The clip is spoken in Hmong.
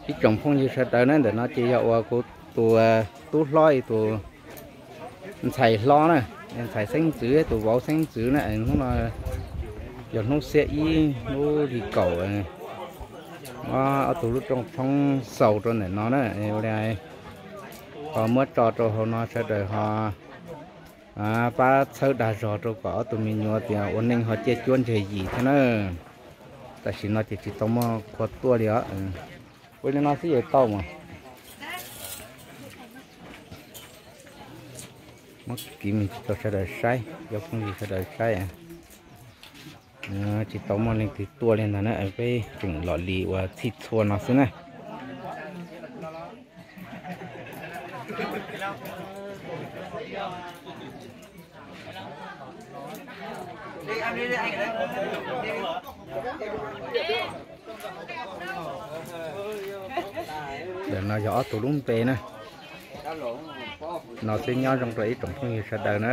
Ib tsoom phooj ywg sawv daws na, ntawm no ces yog uas kuv tus tub hlob ib tus ntxhais hlob na, ntxhais xeeb ntxwv, tus vauv xeeb ntxwv na. Hnub no yog hnub xiab ib lub hli kaum, ob tug lub rooj tshoob xaus rau ntawm no na. Ua li ho muab tso rau hauv no sawv daws ho pab txhawb dag zog rau kom ob tug me nyuam tias ua neej ho ciaj cuab ntseg yim thiab na. Tam sim no ces tsis tau muaj qhua tuaj li os. Ua li no xwb yeej tau mas. Muab kiv me ntsis rau sawv daws saib, cov phooj ywg sawv daws saib. Tsis tau muaj leej twg tuaj li ntag na, peb tseem los li uas txhij txhua no xwb na. Ntawm no yog ob tug lub npe na. No xwb nyob zoo rau ib tsoom phooj ywg sawv daws na.